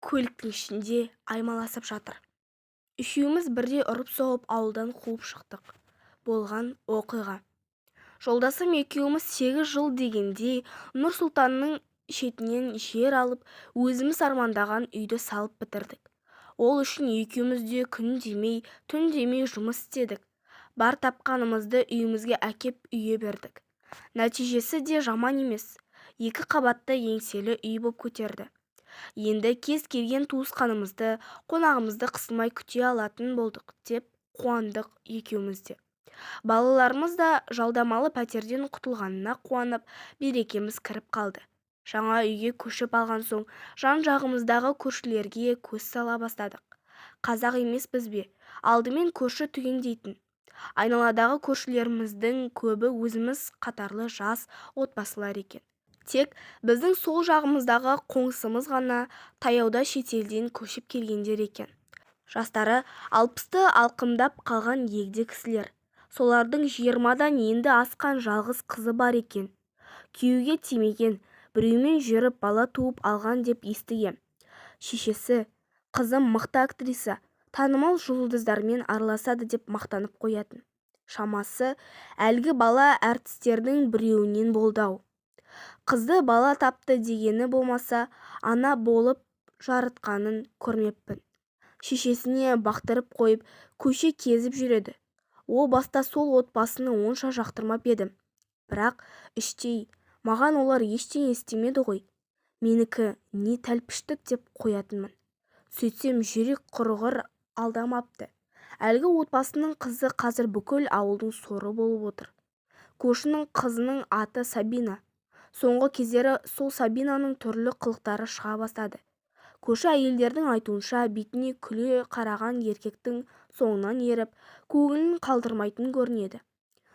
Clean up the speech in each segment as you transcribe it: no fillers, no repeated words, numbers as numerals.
Көліктің ішінде аймаласып жатыр. Үшеуміз бірдей ұрып-соғып ауылдан қуып шықтық. Болған оқиға. Жолдасым екеуміз 8 жыл дегенде Нұр-Сұлтанның шетінен жер алып, өзіміз армандаған үйді салып бітірдік. Ол үшін екеуміз де күн демей, түн демей жұмыс істедік. Бар тапқанымызды үйімізге әкеп үйе бердік. Нәтижесі де жаман емес. Екі қабатты еңселі үй боп көтерді. Енді кез келген туысқанымызды, қонағымызды қысылмай күте алатын болдық деп қуандық екеуміз де. Балаларымыз да жалдамалы пәтерден құтылғанына қуанып, берекеміз кіріп қалды. Жаңа үйге көшіп алған соң жан-жағымыздағы көршілерге көз сала бастадық. Қазақ емеспіз бе, алдымен көрші түгендейтін. Айналадағы көршілеріміздің көбі өзіміз қатарлы жас отбасылар екен. Тек біздің сол жағымыздағы қоңсымыз ғана таяуда шетелден көшіп келгендер екен. Жастары 60-ты алқымдап қалған егде кісілер. Солардың 20-дан енді асқан жалғыз қызы бар екен. Күйеуге тимеген, біреумен жүріп бала туып алған деп естігем. Шешесі: «Қызым мықты актриса, танымал жұлдыздармен араласады», – деп мақтанып қоятын. Шамасы, әлгі бала әртістердің біреуінен болды-ау. Қызды бала тапты дегені болмаса, ана болып жарытқанын көрмеппін. Шешесіне бақтырып қойып, көше кезіп жүреді. О баста сол отбасыны онша жақтырмап едім. Бірақ іштей «Маған олар ештеңе істемеді ғой, менікі не тәлпіштік?» деп қоятынмын. Сөйтсем, жүрек құрғыр алдамапты. Әлгі отбасының қызы қазір бүкіл ауылдың соры болып отыр. Көршінің қызының аты Сабина. Соңғы кездері сол Сабинаның түрлі қылықтары шыға бастады. Көрші әйелдердің айтуынша, бетіне күле қараған еркектің соңынан еріп, көңілін қалдырмайтын көрінеді.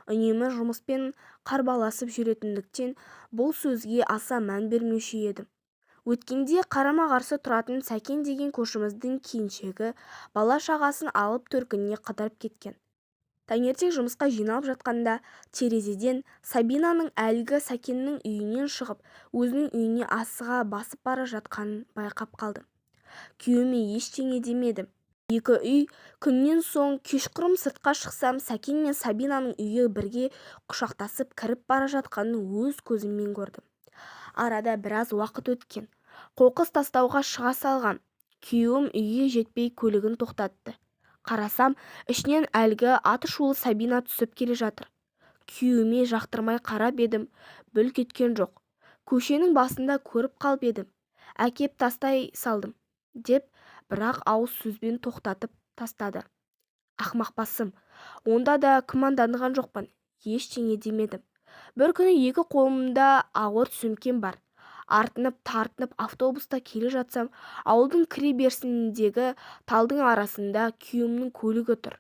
Үнемі жұмыспен қарбаласып жүретіндіктен бұл сөзге аса мән бермеуші едім. Өткенде қарама-қарсы тұратын Сәкен деген көршіміздің келіншегі бала-шағасын алып төркініне қыдырып кеткен. Таңертең жұмысқа жиналып жатқанда терезеден Сабинаның әлгі Сәкеннің үйінен шығып, өзінің үйіне асыға басып бара жатқанын байқап қалдым. Күйеуіме ештеңе демедім. Екі-үш күннен соң кешқұрым сыртқа шықсам, Сәкен мен Сабинаның үйге бірге құшақтасып кіріп бара жатқанын өз көзіммен көрдім. Арада біраз уақыт өткен. Қоқыс тастауға шыға салғам. Күйеуім үйге жетпей көлігін тоқтатты. Қарасам, ішінен әлгі атышулы Сабина түсіп келе жатыр. Күйеуіме жақтырмай қарап едім, бүлк еткен жоқ. «Көшенің басында көріп қалып едім, әкеп тастай салдым», – деп бір-ақ ауыз сөзбен тоқтатып тастады. Ақымақ басым, онда да күмәнданған жоқпын, ештеңе демедім. Бір күні екі қолымда ауыр сөмкем бар. Артынып-тартынып автобуста келе жатсам, ауылдың кіре берісіндегі талдың арасында күйеуімнің көлігі тұр.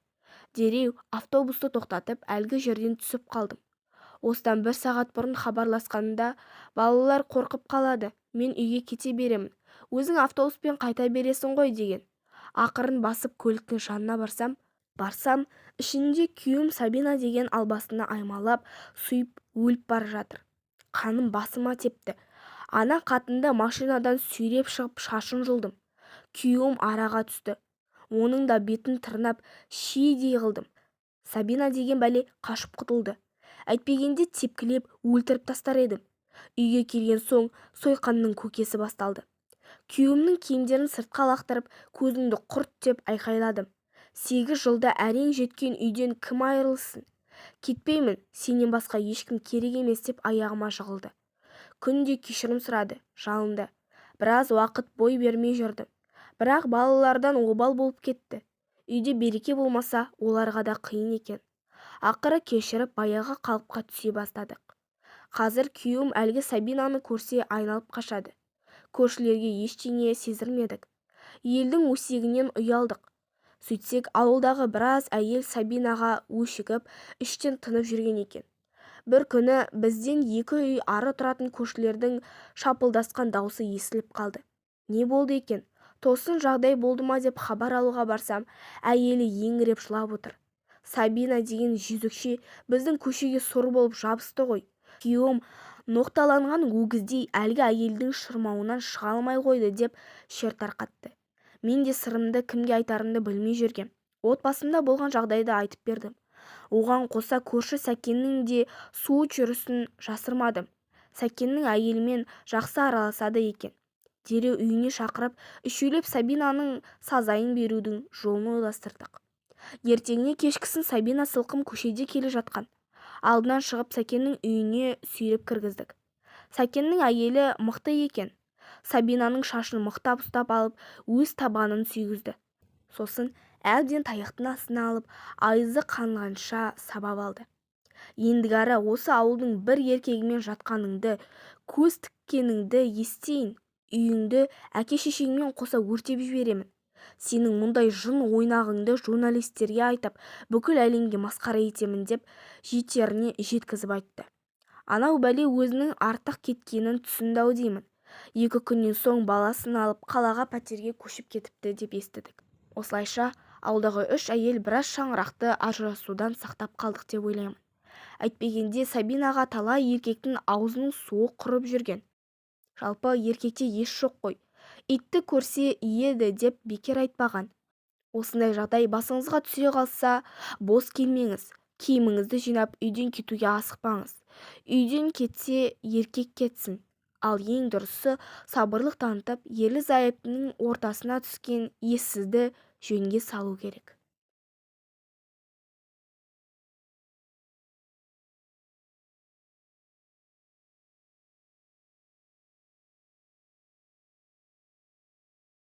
Дереу автобусты тоқтатып, әлгі жерден түсіп қалдым. Осыдан бір сағат бұрын хабарласқанында: «Балалар қорқып қалады, мен үйге кете беремін, өзің автобуспен қайта бересің ғой», – деген. Ақырын басып көліктің жанына барсам, ішінде күйеуім Сабина деген албастыны аймалап, сүйіп өліп бара жатыр. Қаным басыма тепті. Ана қатынды машинадан сүйреп шығып шашын жұлдым. Күйеуім араға түсті. Оның да бетін тырнап шиедей қылдым. Сабина деген бәле қашып құтылды. Әйтпегенде тепкілеп өлтіріп тастар едім. Үйге келген соң сойқанның көкесі басталды. Күйеуімнің киімдерін сыртқа лақтырып, «Көзіңді құрт!» деп айқайладым. 8 жылда әрең жеткен үйден кім айырылсын? «Кетпеймін, сенен басқа ешкім керек емес», – деп аяғыма жығылды. Күнде кешірім сұрады, жалынды. Біраз уақыт бой бермей жүрдім. Бірақ балалардан обал болып кетті. Үйде береке болмаса, оларға да қиын екен. Ақыры кешіріп, баяғы қалыпқа түсе бастадық. Қазір күйеуім әлгі Сабинаны көрсе, айналып қашады. Көршілерге ештеңе сездірмедік. Елдің өсегінен ұялдық. Сөйтсек, ауылдағы біраз әйел Сабинаға өшігіп, іштен тынып жүрген екен. Бір күні бізден екі үй ары тұратын көршілердің шапылдасқан даусы естіліп қалды. Не болды екен, тосын жағдай болды ма деп хабар алуға барсам, әйелі еңіреп жылап отыр. «Сабина деген жезөкше біздің көшеге сор болып жабысты ғой. Күйеуім Ноқталанған өгіздей әлгі әйелдің шырмауынан шыға алмай қойды деп шер тарқатты. Мен де сырымды кімге айтарымды білмей жүргем. Отбасымда болған жағдайды айтып бердім. Оған қоса көрші Сәкеннің де суыт жүрісін жасырмадым. Сәкеннің әйелімен жақсы араласады екен. Дереу үйіне шақырып, үшеулеп Сабинаның сазайын берудің жолын ойластырдық. Ертеңіне кешкісін Сабина сылқым көшеде келе жатқан. Алдынан шығып, Сәкеннің үйіне сүйреп кіргіздік. Сәкеннің әйелі мықты екен. Сабинаның шашын мықтап ұстап алып, өз табанын сүйгізді. Сосын әбден таяқтың астына алып, айызы қанғанша сабап алды. Ендігәрі осы ауылдың бір еркегімен жатқаныңды, көз тіккеніңді естейін, үйіңді әке-шешеңмен қоса өртеп жіберемін. Сенің мұндай жын ойнағыңды журналистерге айтып, бүкіл әлемге масқара етемін деп жетеріне жеткізіп айтты. Анау бәле өзінің артық кеткенін түсінді-ау деймін. 2 күннен соң баласын алып қалаға пәтерге көшіп кетіпті деп естідік. Осылайша ауылдағы 3 әйел біраз шаңырақты ажырасудан сақтап қалдық деп ойлаймын. Әйтпегенде Сабинаға талай еркектің аузының суы құрып жүрген. Жалпы еркекте ес жоқ қой. Итті көрсе иеді деп бекер айтпаған. Осындай жағдай басыңызға түсе қалса, бос келмеңіз. Киіміңізді жинап үйден кетуге асықпаңыз. Үйден кетсе еркек кетсін. Ал ең дұрысы сабырлық танытып, ерлі-зайыптының ортасына түскен ессізді жөнге салу керек.